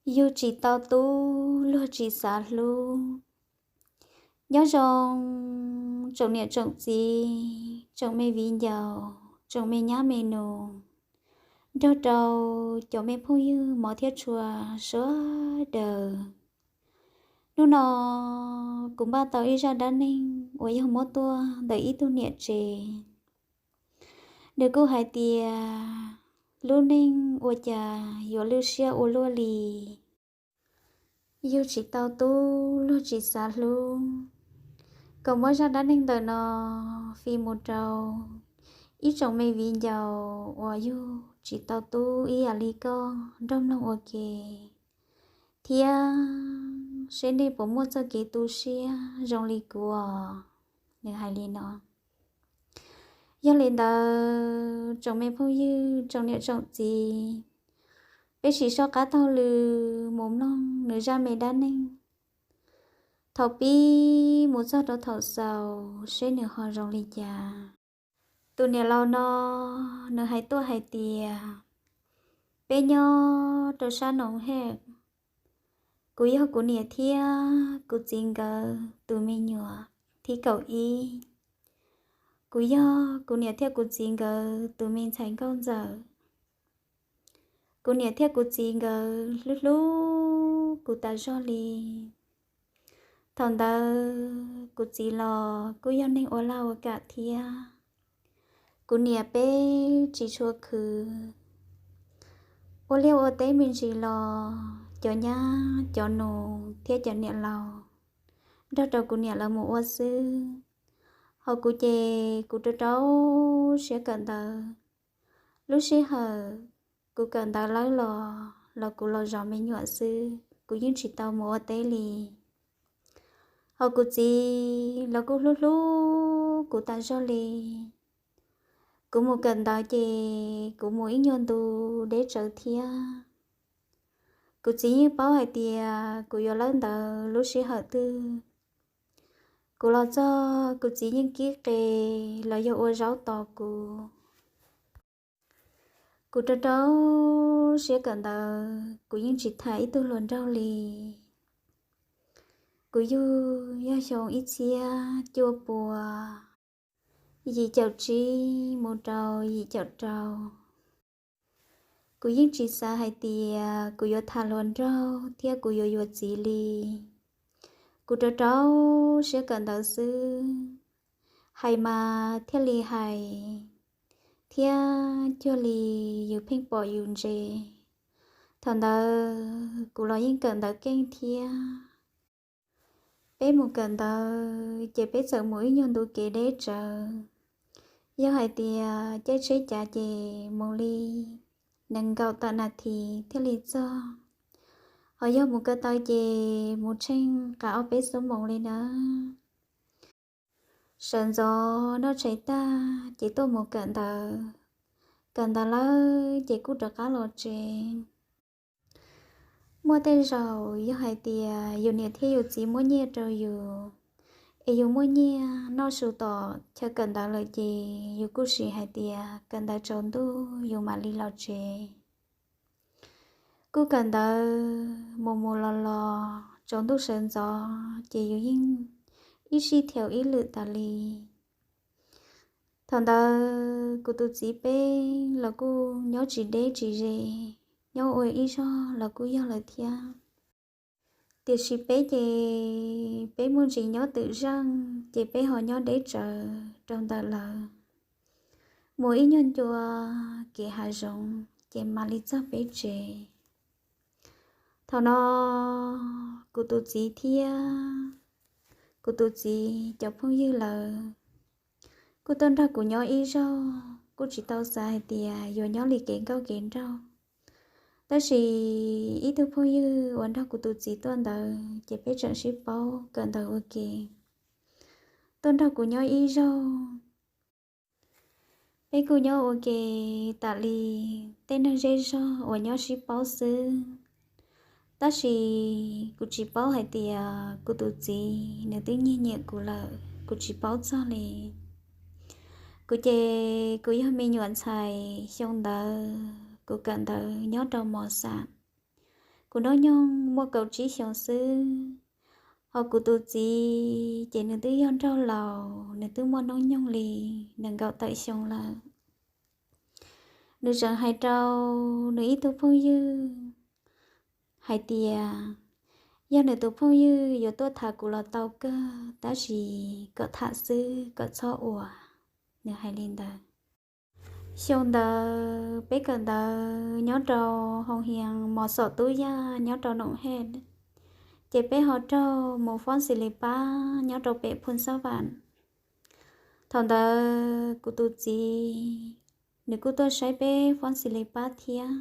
Yug tsis tau tub luag tsis xav hlub. Nyob zoo tsoom niam tsoom txiv, tsoom me viv ncaus, tsoom me nyab me nus, nrog rau cov me phooj ywg mov thiab tshua sawv daws. Hnub no kuv npaj tau ib zaj dab neeg uas yog muab tuaj ntawm ib tug niam tsev. Nws kuj hais tias lub neej ua cas yuav lwj siab ua luaj li. Yug tsis tau tub luag tsis xav hlub. Kom muab zaj dab neeg ntawm no fij mus rau ib tsoom me viv ncaus uas yug tsis tau tub ib yam li koj nrog mloog ua ke, thiab seb nej puas muaj txoj kev tu siab zoo li kuv os. Nws hais li no. Yog li ntawd tsoom me phooj ywg, tsoom niam tsoom txiv, peb sim soj qab taug lw mus mloog nws zaj me dab neeg thaum pib mus txog rau thaum xaus seb nws ho zoo li cas. Tus niam laus no nws hais tuaj hais tias, peb nyob rau sab Noov Hej. Kuv yog kuv niam thiab kuv txiv nkawd tus me nyuam thib kaum ib. Kuv yog kuv niam thiab kuv txiv nkawd tus me ntxhais nkauj ntxawm. Kuv niam thiab kuv txiv nkawd hlub hlub kuv tas zog li. Thaum ntawd kuv txiv los kuj yog neeg ua laj ua kam thiab. Kuv niam peb tsis tshua khwv, ua liaj ua teb me ntsis los cov nyab cov nus thiab cov niam laus nrog rau kuv niam lawv mus ua xwb. Hos kuv ces kuv rau rau siab kawm ntawv. Lub sij hawm kuv kawm ntawv lawm los los kuv los zov me nyuam xwb, kuv yeej tsis tau mus ua teb li. Hos kuv txiv los kuj hlub hlub kuv tas zog li. Kuv mus kawm ntawv ces kuv mus ib nyuag ntu deb tsawv thiab. Kuv txiv yeej paub hais tias kuv yuav lawb ntawv lub sij hawm twg. Kuv los txog kuv txiv yeej kib qe los yog ua zaub tos kuv. Kuv rau rau siab kawm ntawv, kuv yeej tsis tham ib tug hluas nraug li. Kuv yug yog xyoo ib txhiab cuaj pua yim caum tsib mus rau yim caum rau. Kuv yeej tsis xav hais tias kuv yuav tham hluas nraug thiab kuv yuav yuav txiv li. Kuv rau rau siab kawm ntawv xwb, hais mas thiaj li hais, thiab cuag li yus pheej pom yus ntse. Thaum ntawd kuv los yeej kawm ntawv keej thiab. Peb mus kawm ntawv ces peb txawm mus ib nyuag ntu kev deb tsawv. Yog hais tias caij tsheb cav ces mus li nees nkaum tawm nas this thiaj li txog. Hos yog mus ko taw ces mus tsheej qab ob peb xuab moos li nawb. Sawv ntxov noj tshais tag ces tuaj mus kawm ntawv. Kawm ntawv lawm ces kuj rov qab los tsev. Muaj tej zaum yog hais tias yus niam thiab yus txiv muab nyiaj rau yus, es yus muaj nyiaj noj su tom chaw kawm ntawv lawm ces yus kuj sim hais tias kawm ntawv tsaus ntuj yus mam li los tsev. Kuj kawm ntawv mus mus los los tsaus ntuj sawv ntxov ces yus yeej ib sij thiaus ib lwm tas li. Thaum ntawd kuv tus txiv peb los kuj nyob tsis deb tsis ze, nyob ua ib zog los kuj yog lawm thiab. Tiam sis peb ces peb muaj ntsis nyob twm zeej ces peb ho nyob deb tsawv rau ntawm lawv. Mus ib nyuag ncua kev hav zoov ces mam li txog peb tsev. Thaum no kuv tus txiv thiab kuv tus txiv cov phooj ywg lawv kuj tuaj nrog kuv nyob ib zaug, kuj tsis tau xav hais tias yuav nyob li kev nkauj kev nraug. Tab sis ib tug phooj ywg uas nrog kuv tus txiv tuaj ntawd ces peb tseem sib paub kawm ntawv ua ke, tuaj nrog kuv nyob ib zaug. Peb kuj nyob ua ke tam li tej neeg zej zog uas nyob sib paub xwb. Tab sis kuv tsis paub hais tias kuv tus txiv nws twb nyiag nyiam kuv lawm, kuv tsis paub txog li. Kuv ces kuv yog me nyuam ntxhais xyoo ntawd kuv kawm ntawv nyob rau mos xam. Kuv hnub nyoog muaj kaum tsib xyoos xwb, hos kuv tus txiv ces nws twb yog nraug laus, nws twb muaj hnub nyoog li nees nkaum tawm xyoo lawm. Nws tseem hais rau nws ib tug phooj ywg hais tias yog nws tus phooj ywg yuav tuaj tham kuv los tau kawg, tab sis kom tham xwb kom txhob ua. Nws hais li ntawd. Xyoo ntawd peb kawm ntawv nyob rau hoo hias mos xom tub yaj nyob rau Noom Hej, ces peb ho raug mus fob xis lis pab nyob rau pem Phoos Xab Vam. Thaum ntawd kuv tus txiv nws kuj tuaj saib peb fob xis lis pab thiab.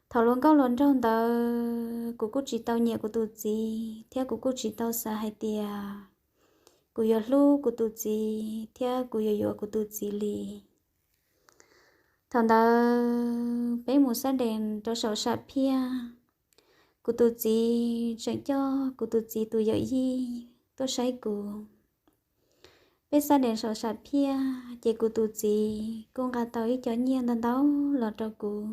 Thaum luag nkauj luag nraug ntawd kuv kuj tsis tau nyiam kuv tus txiv thiab kuv kuj tsis tau xav hais tias kuv yuav hlub kuv tus txiv thiab kuv yuav yuav kuv tus txiv li. Thaum ntawd peb mus xab dees rau saum sam phiaj, kuv tus txiv tseem coj kuv tus txiv tus yawm yij tuaj saib kuv. Peb xab dees saum sam phiaj ces kuv tus txiv kuj nqa tau ib cov nyiaj ntau ntau los rau kuv,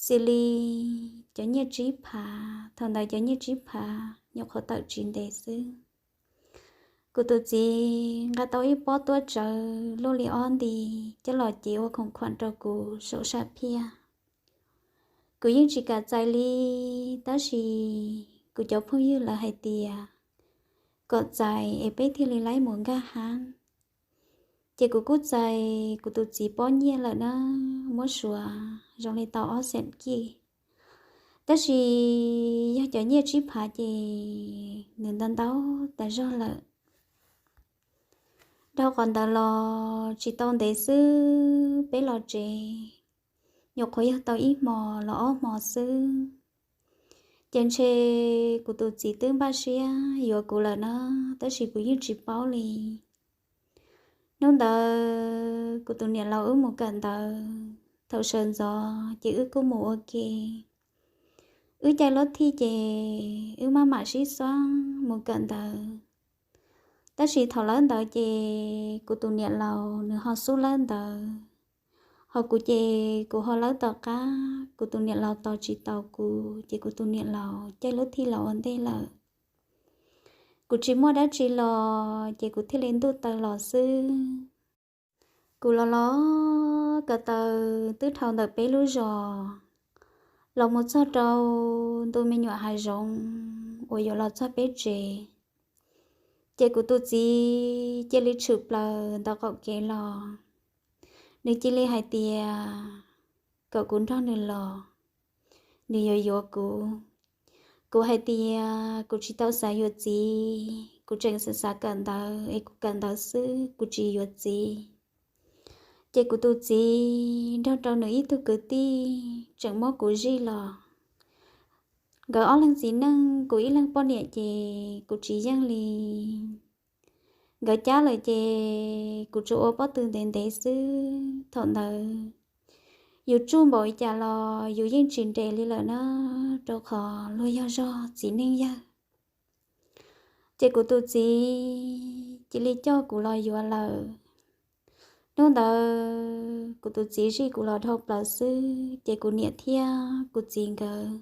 xws li cov nyiaj tsib phav. Thaum ntawd cov nyiaj tsib phav nyuam qhuav tawm tsis ntev xwb. Kuv tus txiv nqa tau ib pob tuab tsawv luaj li ob nti coj los cev ua khoom khuam rau kuv saum sam phiaj. Kuv yeej tsis kam txais li, tab sis kuv cov phooj ywg lawv hais tias kom txais es peb thiaj li laib mus nkag hab. Ces kuv kuj txais kuv tus txiv pob nyiaj lawm na, muab suav zoo li tau ob xees kij. Tab sis yog cov nyiaj tsib phav ces nws ntau ntau tas zog lawm. Dhau qhov ntawd los tsis tau ntev xwb peb los tsev, nyuam qhuav yog tau ib hmo los ob hmo xwb, ces ntshe kuv tus txiv twb npaj siab yuav kuv lawm na, tab sis kuv yeej tsis paub li. Hnub ntawd kuv tus niam laus wb mus kawm ntawv, thaum sawv ntxov ces wb kuj mus ua ke. Wb caij lub thij ces wb maj mam sib xab mus kawm ntawv. Tab sis thaum lawb ntawd ces kuv tus niam laus nws ho xub lawb ntawd, ho kuv ces kuv ho lawb tom qab, kuv tus niam laus tos tsis taus kuv ces kuv tus niam laus caij lub thij los ua ntej lawm. Kuv tsis muaj dab tsi los ces kuv thiaj li ntuj taw los xwb. Kuv los los ko taw twb dhau ntawm peb lub zos los mus txog rau ntu me nyuam hav zoov uas yuav los txog peb tsev, ces kuv tus txiv cia li tshwm plaws ntawm qaum kev los. Nws cia li hais tias kom kuv nrog nws los, nws yuav yuav kuv. Kuv hais tias kuv tsis tau xav yuav txiv, kuv tseem xav xav kawm ntawv es kuv kawm ntawv xwb kuv tsis yuav txiv. Ces kuv tus txiv nrog rau nws ib tug kwv tij tseem muab kuv zij los. Nkawd ob leeg txiv neej, kuv ib leeg poj niam ces kuv tsis yeej li. Nkawd cab lawm ces kuv tsuas ua pob tw ntev ntev xwb. Thaum ntawd yus tsuj npaum li cas los yus yeej tsis nres li lawm na, rau qhov luag yog zog txiv neej yawg. Ces kuv tus txiv cia li coj kuv los yuav lawm. Hnub ntawd kuv tus txiv zij kuv los dhau plaws xwb ces kuv niam thiab kuv txiv nkawd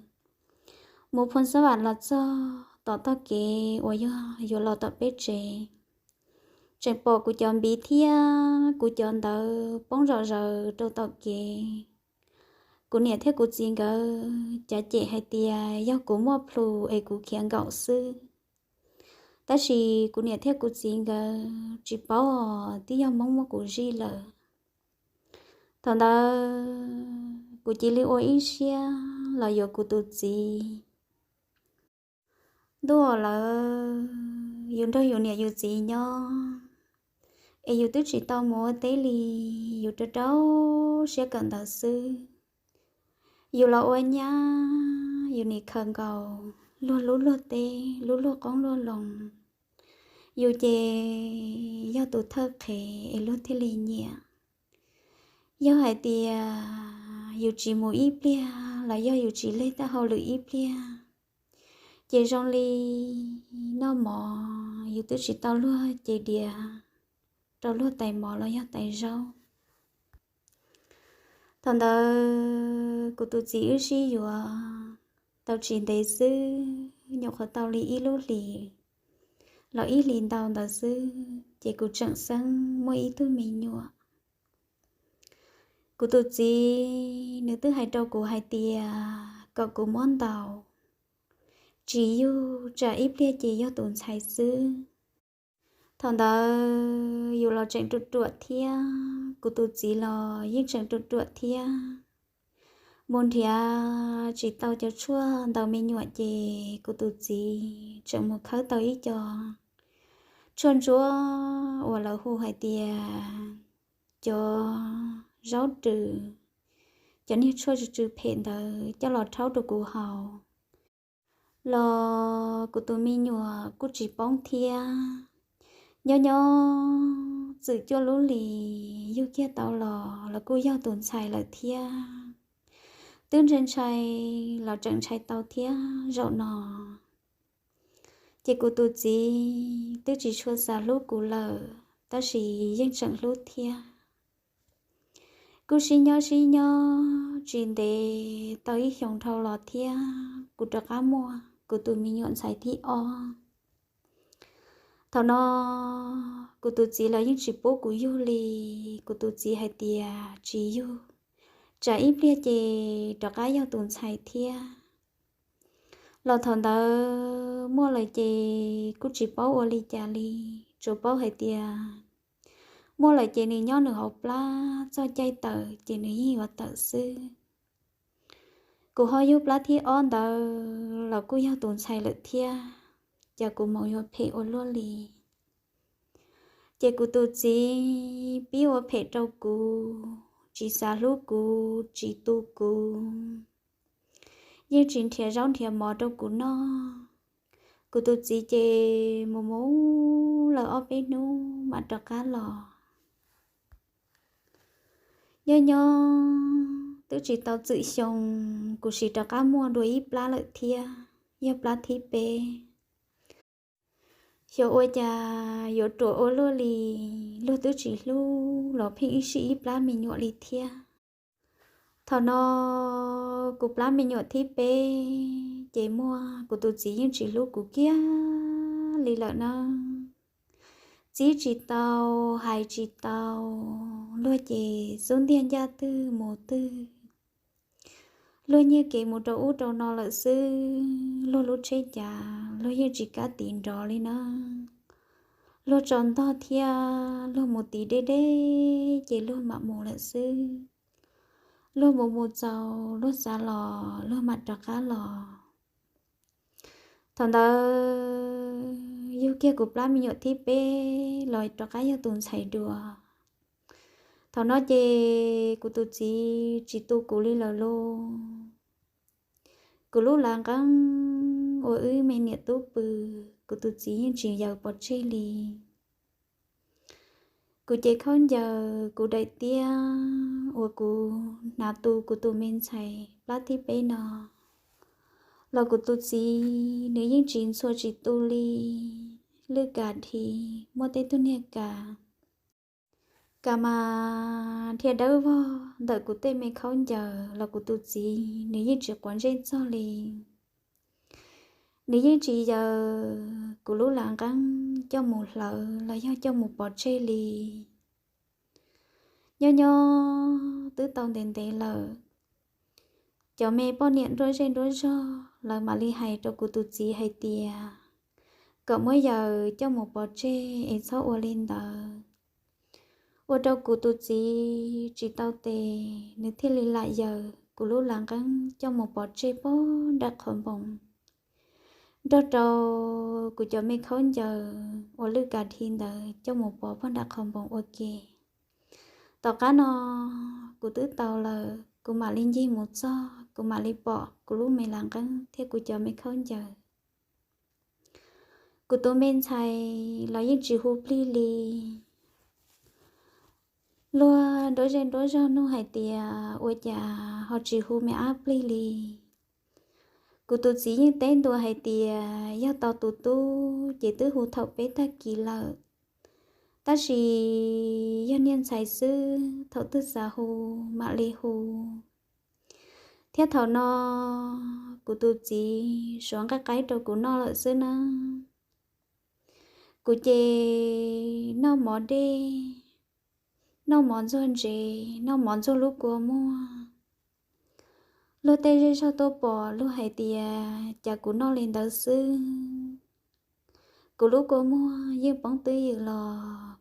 mus phoo xab vam los txog tom tog kev uas yog yuav los tom peb tsev, tseem pom kuv cov npiv thiab kuv cov ntawv poob zom zaws rau tom kev. Kuv niam thiab kuv txiv nkawd cav cem hais tias yog kuv muaj plhus es kuv khiav nkaum xwb. Tab sis kuv niam thiab kuv txiv nkawd tsis paub os, twb yog Hmoob muab kuv zij lawm. Thaum ntawd kuv cia li ua ib siab los yuav kuv tus txiv. Ntuj aw, lawv yus nrog yus niam yus txiv nyob es yus twb tsis tau mus ua teb li, yus rau rau siab kawm ntawv xwb. Yus los ua nyab yus nim khaws nkaus luag lub luag teb, lub luag qoob luag loo. Yus ces yog tus thawj qhev es luag thiaj li nyiam. Yog hais tias yus tsis mus ib pliag los yog yus tsis leg tej hauj lwm ib pliag, ces zoo li noj mov yus twb tsis tau luag ces diav rau luag tais mov los yog tais zaub. Thaum ntawd kuv tus txiv wb sib tau tsis ntev xwb, nyuam qhuav tau li ib lub hlis los ib hlis ntau ntawd xwb ces kuv tseem xeeb muaj ib tug me nyuam. Kuv tus txiv nws twb hais rau kuv hais tias kom kuv muab ntaus, tsis yug tsam ib pliag ces yog tus ntxhais xwb. Thaum ntawd yus los tseem ruam ruam thiab, kuv tus txiv los yeej tseem ruam ruam thiab. Mus nrhiav tsis tau cov tshuaj ntaus me nyuam ces kuv tus txiv tseem mus khawb tau ib co tshuaj ntsuab uas lawv hu hais tias cov zaub rws, cov niag tshuaj tsw tsw phem ntawd coj los rhaub rau kuv haus los kuv tus me nyuam kuj tsis poob thiab. Nyob nyob txwm cuaj lub hlis yug kiag tau los los kuj yog tus ntxhais lawm thiab. Twb ntshai ntshai los tseem ntshai tau thiab zaum no. Ces kuv tus txiv twb tsis tshua xav hlub kuv lawm tab sis yeej tseem hlub thiab. Kuj sib nyob sib nyob tsis ntev tau ib xyoos dhau los thiab kuv rov qab muaj kuv tus me nyuam ntxhais thib ob. Thaum no kuv tus txiv los yeej tsis pub kuv yug li. Kuv tus txiv hais tias tsis yug, tsam ib pliag ces rov qab yog tus ntxhais thiab. Los thaum ntawd muaj lawm ces kuj tsis paub ua li cas li, tsuas paub hais tias muaj lawm ces nws nyob nws hauv plab, txog caij tawm ces nws yeej yuav tawm xwb. Kuv ho yug plab thib ob ntawd los kuj yog tus ntxhais lawm thiab, cas kuv mus yuav phem ua luaj li. Ces kuv tus txiv pib ua phem rau kuv, tsis xav hlub kuv, tsis tu kuv, yeej tsis nrhiav zaub nrhiav mov rau kuv noj. Kuv tus txiv ces mus mus lawm ob peb hnub mam rov qab los. Nyob nyob twb tsis tau txwm xyoo, kuv sim rov qab muaj dua ib plab lawm thiab, yog plab thib peb. Xyov ua cas yuav ruam ua luaj li, luag twb tsis hlub los pheej ib sij ib plab me nyuam li thiab. Thaum no kuv plab me nyuam thib peb ces muaj kuv tus txiv yeej tsis hlub kuv kiag li lawm na. Txib tsis tau, hais tsis tau, luag ces xub ntiag ncaj twg mus twg. Luag nyiag kev mus rau ub rau no lawm xwb, luag lub tsheb cav luag yeej tsis kam tiv nrov li na. Luag tsaus ntog thiab luag mus tiv deb deb ces luag mam mus lawm xwb. Luag mus mus txaus luag xav los luag mam rov qab los. Thaum ntawd yug kiag kuv plab me nyuam thib peb los rov qab yog tus ntxhais dua. Thaum no ces kuv tus txiv tsis tu kuv li lawm lauj. Kuv lub lav nqeeb uas wb me niam tub pw, kuv tus txiv yeej tsis yaws pov tseg li. Kuv cev khaub ncaws, kuv daim tiab uas kuv hnav tu kuv tus me ntxhais plab thib peb no los kuv tus txiv nws yeej tsis ntxhua tsis tu li. Lwj kas dhi, muaj tej tug niag kas, kas mas dhia dawb vog ntawm kuv tej me khaub ncaws los kuv tus txiv nws yeej tsis quav ntsej txog li. Nws yeej tsis yaws kuv lub lav nqeeb coj mus hlawv los yog coj mus pov tseg li. Nyob nyob twb tau ntev ntev lawm, cov me poj niam nruab zej nruab zog lawv mam li hais rau kuv tus txiv hais tias kom muab yaws coj mus pov tseg es txhob ua li ntawd. Ua rau kuv tus txiv tsis tau tes, nws thiaj li lam yaws kuv lub lav nqeeb coj mus pov tseg pog nram qhov npoos, nrog rau kuv cov me khaub ncaws uas lwj kas dhi ntawd coj mus pov pog nram qhov npoos ua ke. Tom qab no kuv twb tau lawm, kuv mam li ncig mus txog, kuv mam li pom kuv lub me lav nqeeb thiab kuv cov me khaub ncaws. Kuv tus me ntxhais los yeej tsis hu plig li. Luag nruab zej nruab zog nug hais tias ua cas ho tsis hu me ab plig li. Kuv tus txiv yeej teb ntua hais tias yog tau tus tub ces twb hu thaum peb tag kis lawm, tab sis yog niag ntxhais xwb, thaum twg xav hu mam li hu. Thiab thaum no kuv tus txiv suav nqaij qaib rau kuv noj lawm xwb nab. Kuv ces noj mov dej, noj mov ntxuag ntsev, noj mov ntxuag lub kua muag. Luag tej zej zog tuaj pom luag hais tias cas kuv noj li ntawd xwb. Kuv lub kua muag yeej poob twb ywm los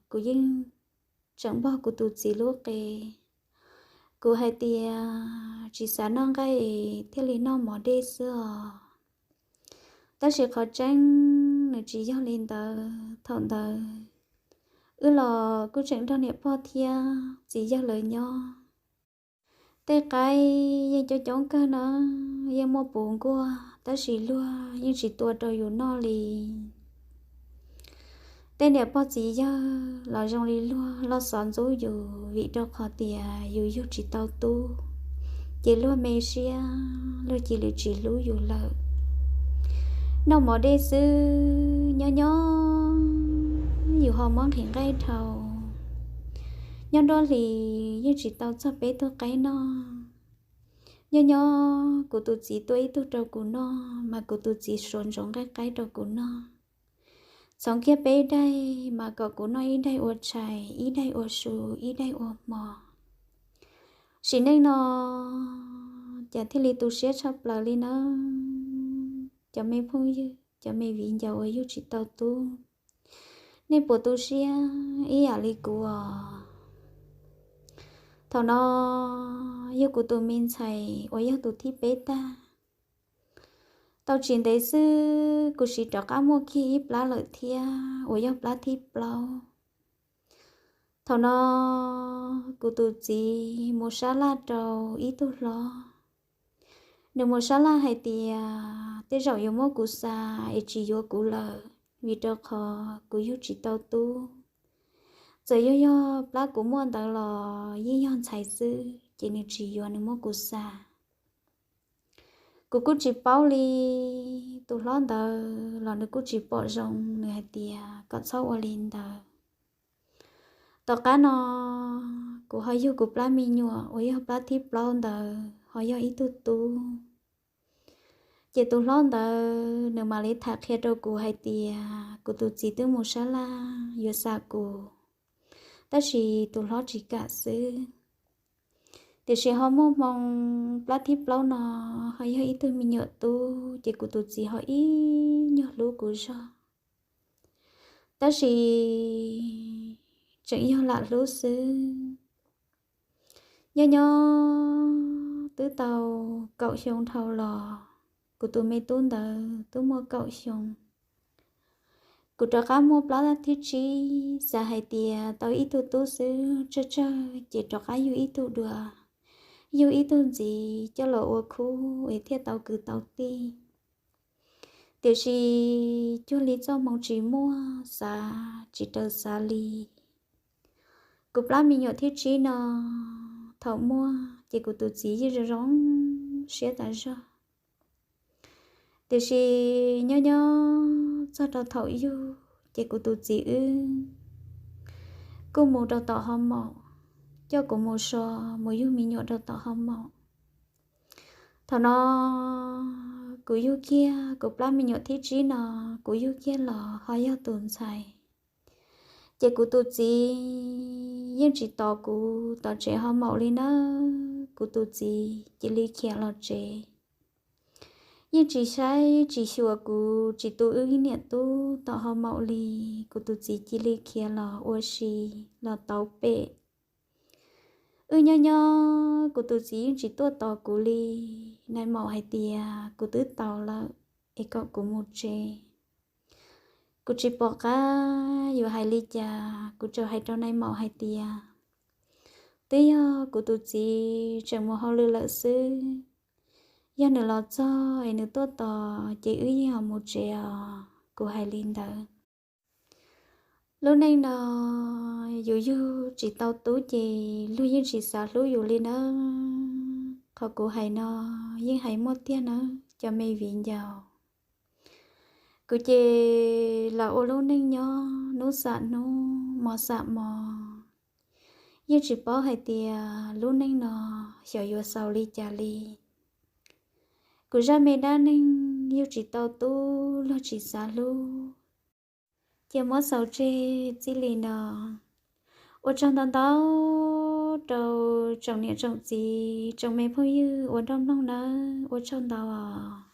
kuv yeej tseem npog kuv tus txiv lub qe. Kuv hais tias tsis xav noj nqaij es thiaj li noj mov dej xwb os. Tab sis qhov tseeb nws tsis yog li ntawd. Thaum ntawd wb los kuj tseem nrog niam pog thiab txiv yawg lawv nyob. Tej qaib yeej coob coob kawg no, yeej muaj puv nkuaj tab sis luag yeej tsis tua rau yus noj li. Tej niam pog txiv yawg los zoo li luag loj xov ntxub yus vim rau qhov tias yus yug tsis tau tub, ces luag me siab, luag cia li tsis hlub yus lawm. Noj mov dej xwb, nyob nyob yus ho muab nqhis nqaij dhau. Nyob nruab hlis yeej tsis tau txog peb tug qaib noj. Nyob nyob kuv tus txiv tua ib tug rau kuv noj, mas kuv tus txiv suav ntsoov nqaij qaib rau kuv noj. Txhoov kiag peb daim mas kom kuv noj ib daim ua tshais, ib daim ua su, ib daim ua hmo. Sim neej no cas thiaj li tu siab tshaj plaws li na. Cov me phooj ywg, cov me viv ncaus uas yug tsis tau tub, nej puas tu siab ib yam li kuv os? Thaum no yog kuv tus me ntxhais uas yog tus thib peb tag. Tau tsis ntev xwb kuv sim rov qab muaj kiag ib plab lawm thiab uas yog plab thib plaub. Thaum no kuv tus txiv mus sab laj rau ib tug hlob. Nws mus sab laj hais tias tej zaum yuav muab kuv xa es tsis yuav kuv lawm vim rau qhov kuv yug tsis tau tub. Txawm yog yog plab kuv muaj ntawd los yeej yog ntxhais xwb ces nws tsis yuav, nws muab kuv xa. Kuv kuj tsis paub li. Tus hlob ntawd los nws kuj tsis pom zoo, nws hais tias kom txhob ua li ntawd. Tom qab no kuv ho yug kuv plab me nyuam uas yog plab thib plaub ntawd ho yog ib tug tub. Ces tus hlob ntawd nws mam li tham qhia rau kuv hais tias kuv tus txiv twb mus sab laj yuav xa kuv, tab sis tus hlob tsis kam xwb. Tiam sis ho muaj hmoo plab thib plaub no ho yog ib tug me nyuam tub, ces kuv tus txiv ho ib nyuag hlub kuv zog, tab sis tseem yog lam hlub xwb. Nyob nyob twb tau kaum xyoo dhau los, kuv tus me tub ntawd twb muaj kaum xyoo. Kuv rov qab muaj plab thib tsib, xav hais tias tau ib tug tub xwb tsawg tsawg ces rov qab yug ib tug dua, yug ib tug ntxiv coj los ua khub es thiaj tau kwv tau tij. Tiam sis cuag li txoj hmoo tsis muaj, xav tsis raws xav li. Kuv plab me nyuam thib tsib no, thaum muaj ces kuv tus txiv yeej zoo zoo siab tas zog. Tiam sis nyob nyob txog rau thaum yug ces kuv tus txiv wb kuj mus rau tom ho maum, coj kuv mus so, mus yug me nyuam rau tom ho maum. Thaum no kuv yug kiag kuv plab me nyuam thib tsib no, kuv yug kiag los ho yog tus ntxhais. Ces kuv tus txiv yeej tsis tos kuv tom tsev ho maum li nawb, kuv tus txiv cia li khiav los tsev. Yeej tsis saib tsis xyuas kuv, tsis tu wb niam tub tom ho maum li, kuv tus txiv cia li khiav los ua si, los tau pem. Wb nyob nyob kuv tus txiv yeej tsis tuaj tos kuv li. Nais maum hais tias kuv twb tau lawm es kom kuv mus tsev. Kuv tsis pom qab yuav hais li cas, kuv tsuas hais rau nais maum hais tias twb yog kuv tus txiv tseem mus hauj lwm lawm xwb, yog nws los txog es nws tuaj tos ces wb yeej ho mus tsev os, kuv hais li ntawd. Lub neej no yus yug tsis tau tub ces luag yeej tsis xav hlub yus li nawb. Qhov kuv hais no yeej hais muaj tiag nawb cov me viv ncaus. Kuv ces los ua lub neej nyob hnub xam hnub, hmo xam hmo, yeej tsis paub hais tias lub neej no xyov yuav xaus li cas li. Kuv zaj me dab neeg yug tsis tau tub, luag tsis xav hlub, cia muab xaus tseg txij li no. Ua tsaug ntau ntau rau tsoom niam tsoom txiv tsoom me phooj ywg uas nrog mloog nawb, ua tsaug ntau os.